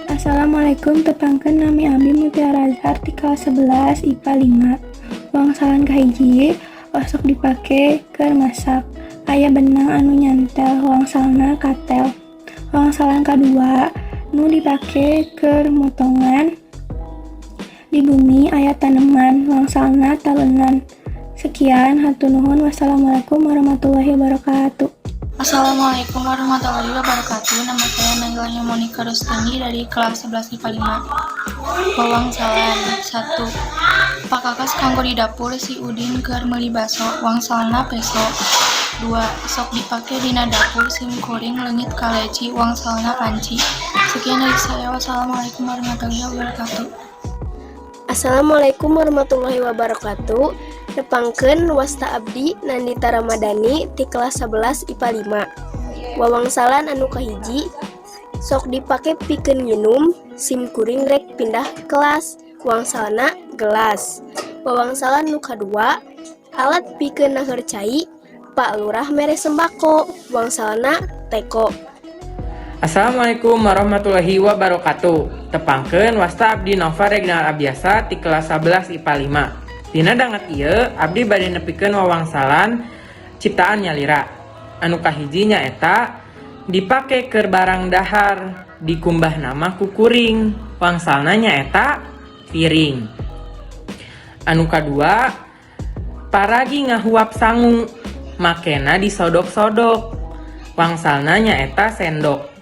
Assalamualaikum, tepangkeun, nami abi Mutiara Azhar ti kelas 11 IPA 5. Wangsalan kahiji, osok dipake keur masak, aya benang anu nyantel, wangsalna katel. Wangsalan kadua, nu dipake keur motongan, di bumi aya taneman, wangsalna talenan. Sekian, hatur nuhun, wassalamualaikum warahmatullahi wabarakatuh. Assalamualaikum warahmatullahi wabarakatuh. Nama saya Nailanya Monika Rustini dari kelas 11 IPA 5. Wawangsalan 1. Pakakas kanggo di dapur si Udin keur meuli baso, wangsalna peso. 2. Sok dipake dina dapur sim kuring leungit kaleci, wangsalna panci. Sekian dari saya. Wassalamualaikum warahmatullahi wabarakatuh. Assalamualaikum warahmatullahi wabarakatuh. Nepangkeun, wasta abdi Nandita Ramadhani ti kelas 11 IPA 5. Wawangsalan anu kahiji, sok dipake pikeun nginum sim kuring rek pindah kelas, wangsalna gelas. Wawangsalan nu kadua, alat pikeun naheur cai, Pak Lurah mere sembako, wangsalna teko. Assalamualaikum warahmatullahi wabarakatuh. Tepangkeun, wasta abdi Nova Regnal Abiasa ti kelas 11 IPA 5. Dina danget ieu abdi bade nepikeun wawangsalan ciptaan nyalira. Anu kahiji nyaeta dipake keur barang dahar, dikumbahna mah ku kuring, wangsalna nyaeta piring. Anu kadua, paragi ngahuap sangu, makena disodok-sodok, wangsalna nyaeta sendok.